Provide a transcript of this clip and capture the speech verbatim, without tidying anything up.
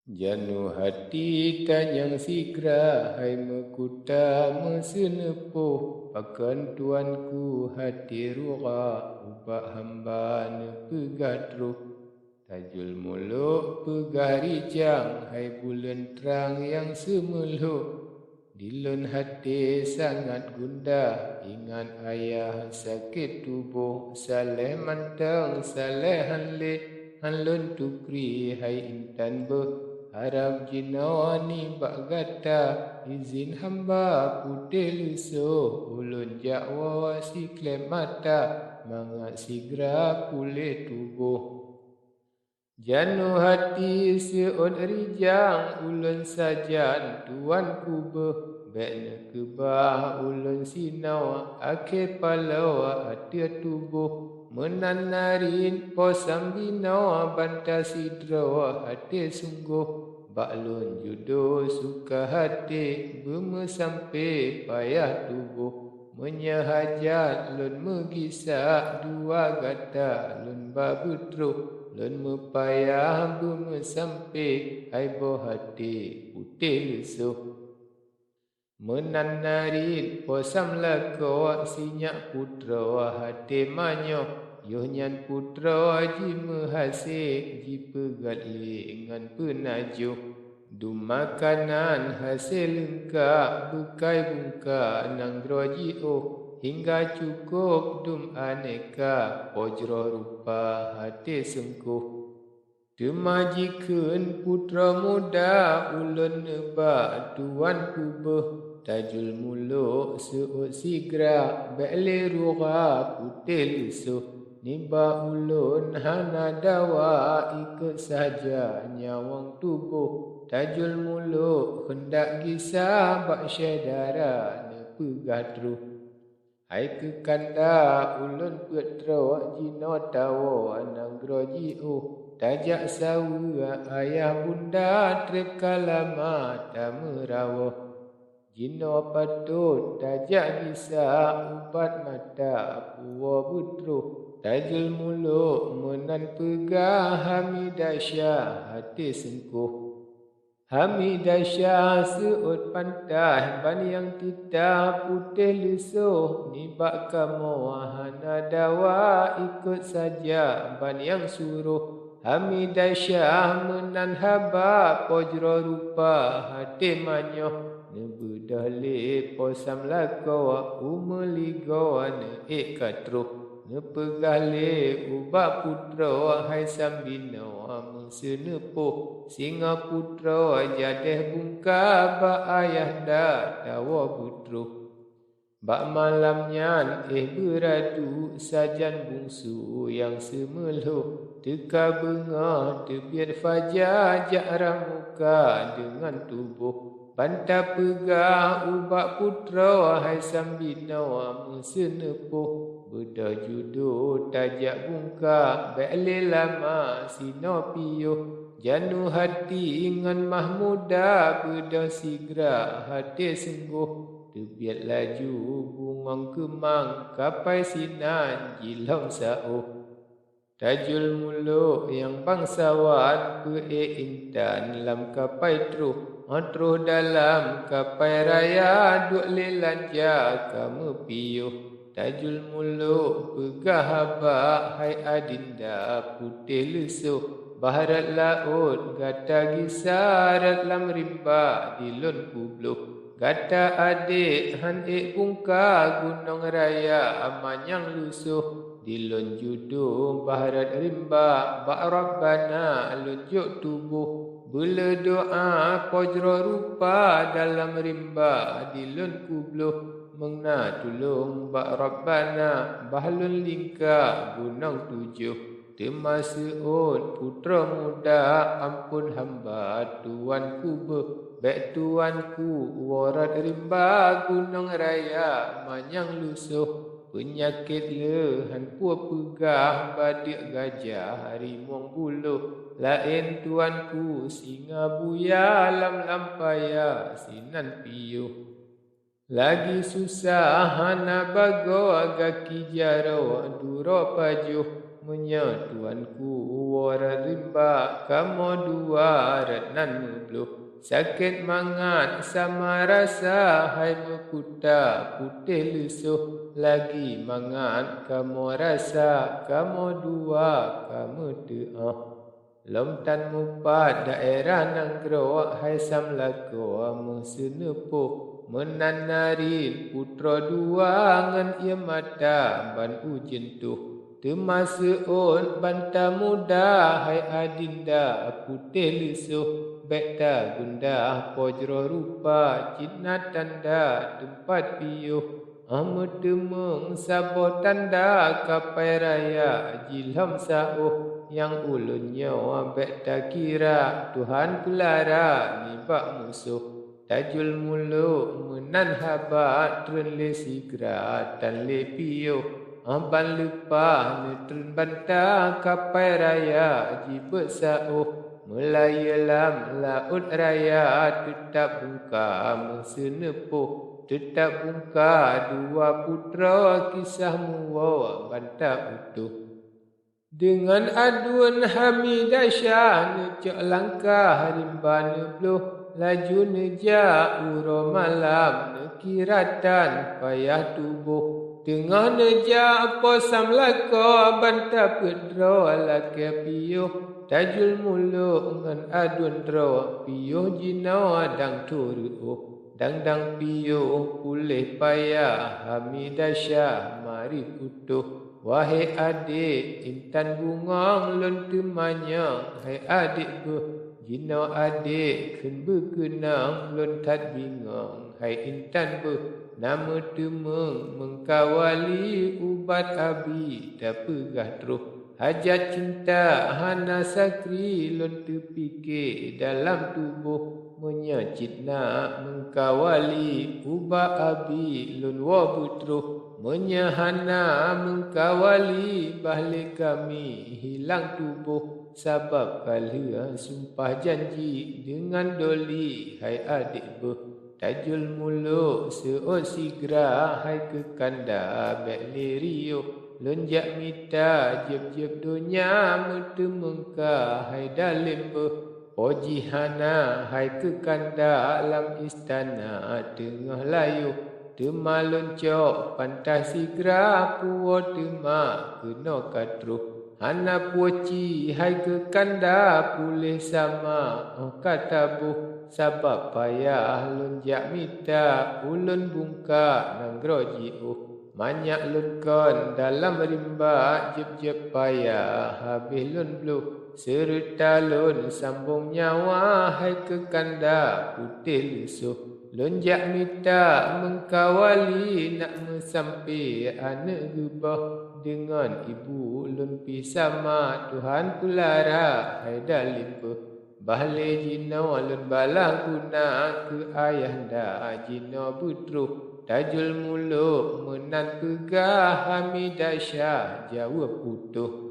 Janoh hati tanyong sigra, hai meukuta meuseuneupôh, pakon tuanku hate rura ubak hamba neupeugah troh. Tajul mulok peugah rijang, hai buleuen trang nyang seumeulhok. Di lôn hate sangat gundah, ingat ayah sakét tuboh, saléh mantong saléh han lé, han lôn tukri hai intan beuh. Harab jinoe nibak gata, izin hamba putéh leusoh, ulôn jak woe sikleb mata, mangat sigra puléh tuboh. Janoh hati seuôt rijang ulôn sajan tuanku beuh, bék neukeubah ulôn sinoe akhé paloe ateueh tuboh. Meunan narit po sambinoe banta sidroe hate sunggoh, bak lôn judo suka hate beumeusampé payah tuboh. Meunyoe hajat lôn meugisa dua gata lôn ba beutroh, lôn meupayah beumeusampé hai boh hate putéh leusoh. Meunan narit po samlakoe sinyak putroe hate manyoh, yoh nyan putroe jimeuhase jipeugét lé ngon peunajoh. Dum makanan hase leungkab beukai bungka nanggroe jiôh, hingga cukôp dum aneka po jroh rupa hate seungkoh. Teuma jikheun putroe muda ulôn neuba tuanku beuh, tajul mulok seuôt sigra bék lé rura putéh leusoh. Nibak ulôn hana dawa, ikot sahaja nyawöng tuboh. Tajul mulok heundak gisa bak syedara neupeugah troh. Hai keu kanda ulôn peuet troh jinoe tawoe nanggroe jiôh. Tajak saweue ayah bunda treb ka lama tameurawöh. Jinoe patot tajak gisa ubat mata puwoe beutroh. Tajul mulok meunan peugah Hamidasyah hate seungkoh. Hamidasyah seuôt pantaih ban nyang titah putéh leusoh, nibak kamoe hana dawa ikot saja ban nyang suroh. Hamidasyah meunan haba po jroh rupa hate manyoh, neubeudôh lé po samlakoe u meuligoe neuék ka troh. Neupeugah lé ubak putroe hai sambinoe meuseuneupôh, singoh putroe jadéh bungka bak ayah da tawoe beutroh. Bak malam nyan éh beuradu sajan bungsu nyang seumeulhôh, teuka beungoh teubiet faja jak rhah muka deungon tuboh. Ban tapeugah ubak putroe hai sambinoe meuseuneupôh, beudôh judo tajak bungka bék lé lama sinoe piôh. Janoh hati ngon mah muda beudôh sigra hate seunggoh. Teubiet laju bungöng keumang kapai sinan jilhom saôh. Tajul mulok nyang bangsawan peuék intan lam kapai troh. Óh troh dalam kapai raya duek lé lanja ka meupiôh. Tajul mulok peugah haba hai adinda putéh leusoh. Bah rot laôt gata gisa rot lam rimba di lôn kubloh. Gata adék han ék bungka gunong raya manyang leusoh. Di lôn judo bah rot rimba bak Rabbana lôn jok tuboh. Beulé doa po jroh rupa dalam rimba di lôn kubloh. Meuna tulông bak Rabbana bah lôn lingka gunong tujoh. Teuma seuôt putroe muda amphon hamba tuanku beuh. Bék tuanku woe rot rimba gunong raya manyang leusoh. Peunyakét le han peue peugah badeuk gajah rimueng buloh. Laén tuanku singa buya lam-lam paya sinan piôh. Lagi susah hana bagoe gaki jaroe duroe pajoh. Meunyoe tuanku woe rot rimba, kamoe dua rot nan meubloh. Sakét mangat sama rasa, hai meukuta putéh leusôh. Lagi mangat kamoe rasa, kamoe dua ka meuteuôh. Lom tan mupat daerah nanggroe, hai sam lakoe meuseuneupôh. Meunan narit putroe dua, ngon ié mata ban ujeuen toh. Teuma seuôt ban tamuda, hai adinda putéh leusôh. Bék tagundah po jroh rupa, cit na tanda teumpat piôh. Óh meuteumeung saboh tanda kapai raya jilhom saôh. Nyang ulôn nyoe bék takira, Tuhan peulara nibak musoh. Tajul mulok meunan haba, treun lé sigra tan lé piôh. Óh ban leupah neutreun banta, kapai raya jibeuet saôh. Meulayeue lam laôt raya, teutab bungka meuseuneupôh. Teutab bungka dua putroe, kisah muwoe banta utoh. Deungon aduen Hamidasyah, neucok langkah rimba neubloh. Laju neujak uroe malam, neukira tan payah tuboh. Teungoh neujak po sam lakoe, banta peuet droe lakée piôh. Tajul mulok ngon aduen droe, piôh jinoe dang tho reuôh. Dang-dang piôh puléh payah, Hamidasyah marit utoh. Wahé adék, intan bungong lôn teumanyong, hai adék beuh. Jinoe adék kheun beukeunong, lôn that bingong, hai intan beuh. Na meuteumeung meungkawali, ubat abi tapeugah troh. Hajat cinta hana sakri, lôn teupike dalam tuboh. Meunyoe cit na meungkawali, ubat abi lôn woe beutroh. Meunyoe hana meungkawali, bah lé kami hilang tuboh. Sabab ka lheueh sumpah janji deungon doli, hai adék beuh. Tajul mulok seuôt sigra, hai keu kanda bék lé riôh. Lôn jak mita jieb-jieb donya, meuteumeung ka hai dalém beuh. Po jih hana hai keu kanda, lam istana teungoh layôh. Teuma lôn cok pantah sigra, puwoe teuma keunoe ka troh. Hana puwoe ci hai keu kanda, puléh sama óh ka taboh. Sabab payah lôn jak mita, ulôn bungka nanggroe jiôh. Manyak lôn kon dalam rimba, jieb-jieb payah habéh lôn bloh. Seureuta lôn sambong nyawa, hai keu kanda putéh leusôh. Lôn jak mita meungkawali, nak meusampé aneuëk geuboh. Deungon ibu lôn pih sama, Tuhan peulara hai dalém beuh. Bah lé jinoe lôn balah guna, keu ayahanda jinoe beutroh. Tajul mulok meunan peugah, Hamidasyah jaweueb utoh.